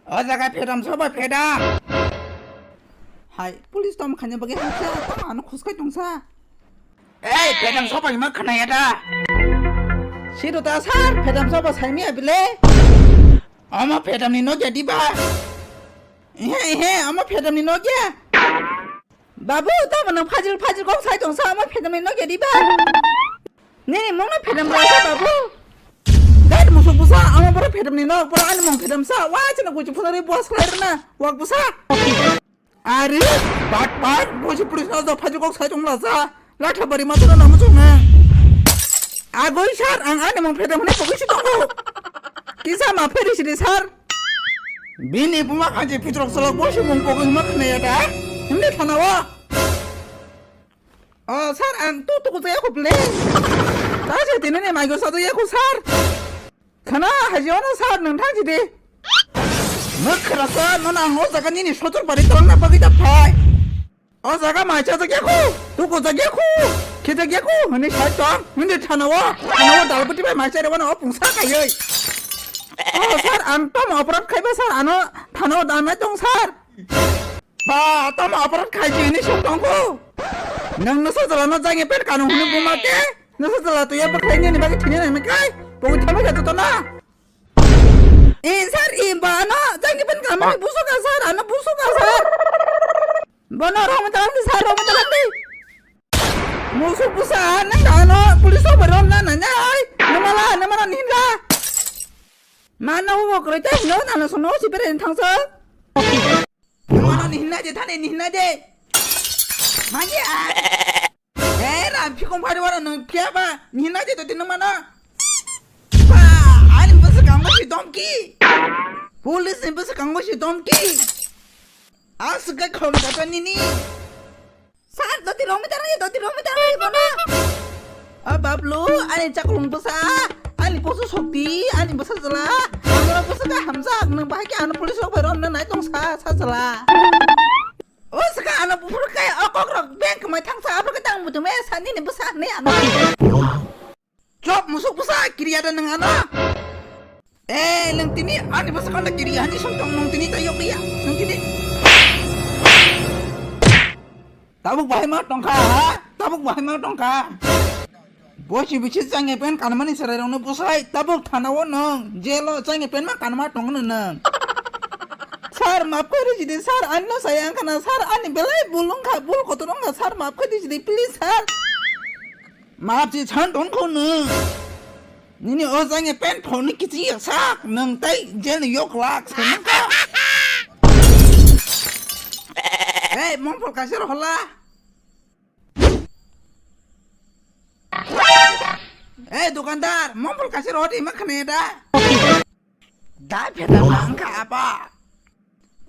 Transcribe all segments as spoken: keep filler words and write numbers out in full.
O jaga phedam soba phedam. Hai, police tom khanya bagwi haksa, tamo ano khuskai tongsa. Ei, phedam soba hima khnaya da. Siro ta sir, phedam soba saimi abile. Omo phedam ni nokya diba? Ehe, ehe, omo phedam ni nokya. Babu, tamo nang phajil phajil kok sai tongsa, omo phedam ni nokya diba? Nini mungno phedam rasa babu. Dai musuk busa, amo boro phedam ni nok, boro ani mung phedam sa. Wa chana guchi phunari buas khlai rna, wak busa. Ari, bat bat, bosi police no do phajil kok sai tong la sa. Latha bari ma tona namu chong na. Agoi sir, ang ani mung phedam hwnwi pogwi si tongo. Kisa ma pheri sidi sir. Bini buma khanchi pitrok solok bosi mung pogwi ma khnaya da. Himde thana wa. O sir, ang tu tu kuchaya ko ple. Ta je tini ne mai go sa ya ko sir. Khana haji ono sir nang thang jide. Muk khara sa no nang o jaga nini sotor bari tolna bagwi da phai. O jaga mai cha jak ya ko. Tu ko jak ya ko. Khe jak ya ko. Hani sai tong. Hinde thana wa. Thana wa dalbati bai mai cha re wa no pungsa kayoi. O sir, ang tom operate khaiba sir, ano thana wa danai tong sir. Ba, tamo aparat khaiji hini song tongkho. Nang nasa jala no jangi pet kanu hunu buma te. Nasa jala tu ya pakhai ni bagi thini nang kai. Pung thama ka to na. Eh, sir, eh, ba, ano, jangi pet kanu ni busu ka, sir, ano busu ka, sir. Bono, rong matalang di, sir, rong matalang di. Musu busa, nang ano, police operation na, na, na, ai. Namala, namala, ninda. Mana wo kroi te, no, na, no, sono, si pere, thangsa. Nwng ano ni hinna je thani ni hinna je. Manya. Eh, ram phikong phari wara nwng phiya ba ni hinna je to tin mana. Ba, ani bwsa kango si domki. Police ni bwsa kango si domki. Asga khom kata nini. Sir, doti romita rai, doti romita rai, bono. Ah, bablu, ani chakulung bwsa, ani posu sokti, ani bwsa jala, ano bwsa ka hamjak, nang bahai ke ano police rok bai romna nai tong sa, sa jala. O saka ano bufur kai, o kok rok bank mai thang sa, abro ke tang mutu me sa nini bwsa ni ano. Chop musuk bwsa kiriya da nang ano. Eh, nang tini ani bwsa kanda kiriya hani song tong nang tini ta yok ya, nang tini. Tabuk bahai ma tongkha, ha? Tabuk bahai ma tongkha. Bosi bisi jange pen kanmani serai rong no bwsai, tabuk thana o nang, jelo jange pen ma kanma tong no nang. Sir, map kari jidi, sir, ani no saya angkana, sir, ani belai bul wngkha, bul kotor wngkha, sir, map kari jidi, please, sir. Map si chan tong kho nwng. Nini o jange pen phone ni kichi ya sak nwng tai jel ni yok lak se nwng kha. Hey, mongphol kaisa ro hola. Hey, dukandar, mongphol kaisa ro di ma khane da. Da pheta nang kha apa.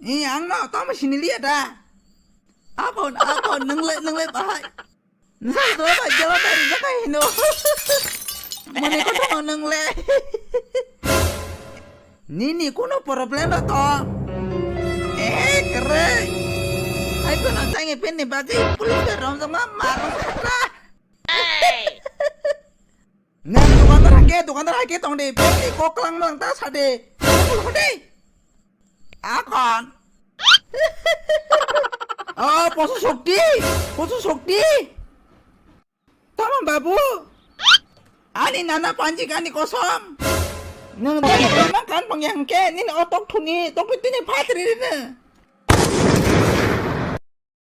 Ni ang no tamo siniliya da. Abon, abon, nwng le, nwng le bahai. Nwng sa do ba jalo ta ri jakai hino. Mane ko to nwng le. Nini kuno problem da to. Eh, kere. Ai ko no changi pin ni bagi police bai rom jama marung khata. Nang dukandar hake, dukandar hake tong de, bini kok lang lang ta sa de. Kok lang de. Akon. Oh, poso sokti, poso sokti. Tamo babu. Ani nana panji gani kosom. Nang tamo kan pang yang ke, nini otok thuni, tok tini patri ne.